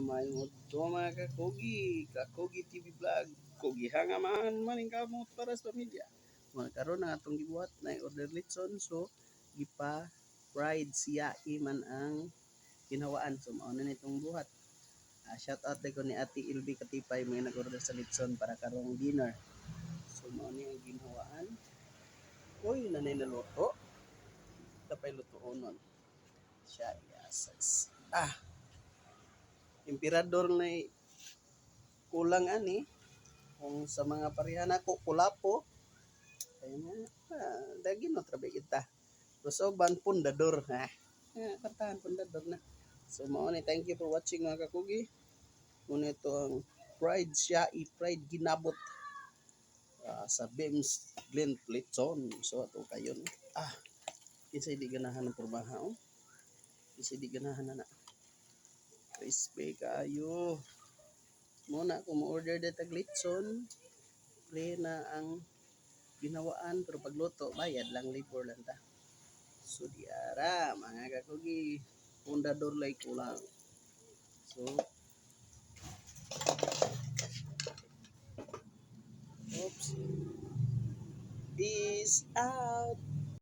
Maayong udto, mga kakugi, Kakugi TV Vlog. Kugi hanga man maning kamot para sa pamilya. Mga karon ang atong gibuhat na order litson, so gipa fried siya iman ang ginhawaan. So mao na nitong buhat. Shout out ko ni Ate Ilby Katipay, may nag-order sa litson para karong dinner. So mao ni ang ginhawaan. Uy, nanay naluto. Tapay lutuonon. Siya, yes. Ah, Emperador na kulang ani kung sa mga pareha nako kulapo kaya nga dagi no trabe kita Rosoban pundador ha, kantahan pundador na. So mao ni, thank you for watching, mga kakugi. Muna ito ang fried siya, i-fried ginabot sa Bems Glen Litson. So ato kayon, kinsay di ganahan ng pormaha, oh? Kinsay di ganahan na na crispy kayo muna kung mo-order dito tag litson, free na ang ginawaan, pero pagluto bayad lang, labor lang ta. So diara, mga kakugi, pundador lay kulang. So oops, peace out.